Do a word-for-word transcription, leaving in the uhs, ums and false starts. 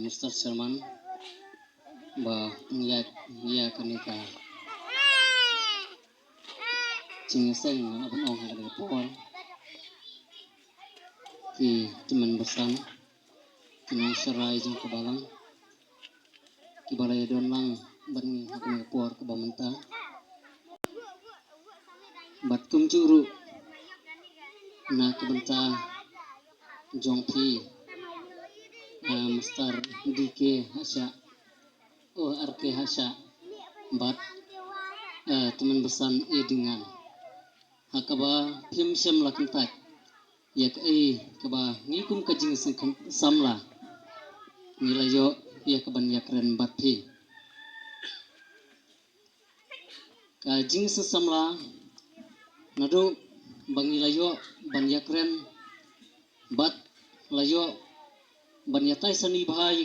Mister Chairman, ba ngi ïa, ïa kane ka jingïaseng, ban ong ha kane ka por, ki tymmen basan, ki nongshakri jong ka balang, kiba la ïadon lang bad ngi ha kane ka por kaba mynta. Bad kumjuh ruh na ka bynta jong phi, ah, Mister D K Hashah, oh, R K Hashah, bad, ah, tymmen basan A Dingan. Ha kaba phim shym la kyntait ïa kaei kaba ngi kum ka jingseng samla ngi la ïoh ïa kaban ïakren bad phi. Ka jingseng samla naduh ba ngi la ïoh ban ïakren bad la ïoh ban ïatai sani bha ïa ki